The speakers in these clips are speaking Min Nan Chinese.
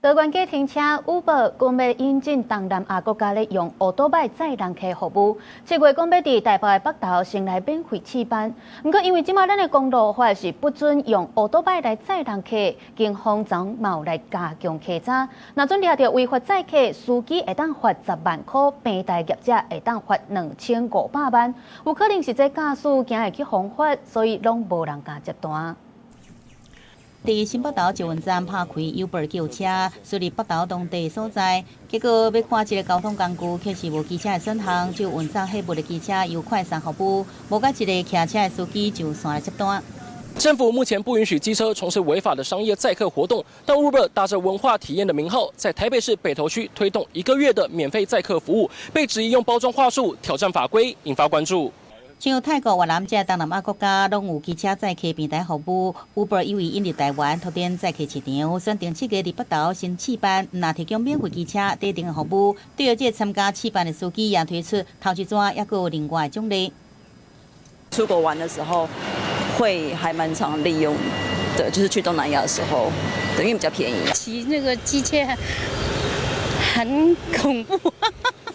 桃園計程車 Uber 講欲引進東南亞國家咧用歐多擺載人客服務，7月講欲佇台北的北投先來免費試班。毋過因為這馬咱的公路法是不准用歐多擺來載人客，警方總嘛有來加強稽查。若準掠著違法載客，司機會當罰10萬箍，平台業者會當罰2500萬。有可能是這駕駛驚會去方法，所以攏無人敢接單。佇新北投捷運站拍開 Uber 叫車，駛入北投當地所在，結果欲看一个交通工具，卻是無機車的選項，就運送貨物的機車由快送服務，無佮一个騎車的司機就紲來接單。政府目前不允許機車從事違法的商業載客活動，但 Uber 打着文化體驗的名號，在台北市北投區推動一個月的免費載客服務，被質疑用包裝話術挑戰法規，引發關注。像泰國、越南這東南亞國家，攏有機車載客平台服務。Uber 有意引入台灣拓展載客市場，選定7月佇北投先試班，毋但提供免費機車短程的服務，對於這個參加試班的司機也推出頭一逝，猶閣有另外的獎勵。出國玩的時候，會還蠻常利用的，就是去東南亞的時候，對，因為比較便宜。騎那個機車很恐怖。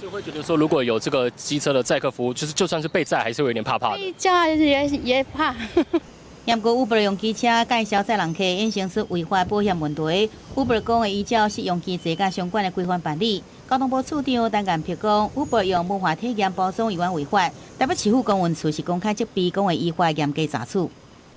就會覺得說，如果有這個機車的載客服務，就是就算是被載，還是會有點怕怕的。被載也怕。毋過 Uber 用機車介紹載人客，衍生出違法保險問題。Uber 講會依照適用機制佮相關的規範辦理。交通部處長陳建平講，Uber 用文化體驗包裝猶原違法。台北市府公運處是公開責備，講會依法嚴格查處。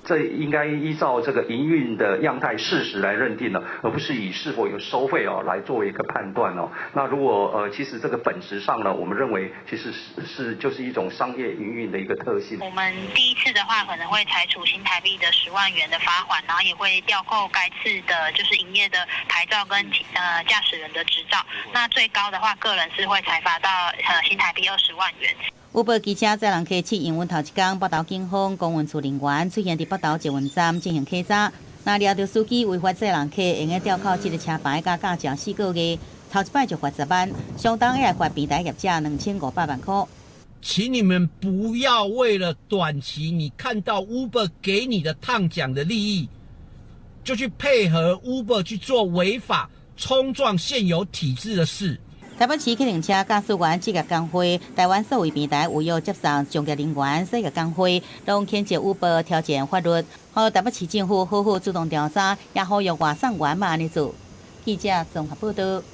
這應該依照這個營運的樣態事實來認定了，而不是以是否有收費哦來作為一個判斷哦。那如果其實這個本質上呢，我們認為其實是就是一種商業營運的一個特性。我們第一次的話可能會裁處新台幣的10萬元的罰款，然後也會吊扣該次的就是營業的牌照跟駕駛人的執照。那最高的話，個人是會裁罰到新台幣20萬元。 Uber 機車載人客試營運頭一工，北投警方公運處人員出現佇北投捷運站進行稽查，若掠著司機違法載人客，會用吊扣這个車牌佮駕照4個月，頭一擺就罰10萬，相當會罰平台業者2500萬箍。請你們不要為了短期你看到 Uber 給你的燙獎的利益，就去配合 Uber 去做違法衝撞現有體制的事。台北市計程車駕駛員職業工會、台灣數位平台有約接送從業人員細業工會，攏譴責 Uber 挑戰法律，呼籲台北市政府好好主動調查，也呼籲外送員莫按呢做。記者綜合報道。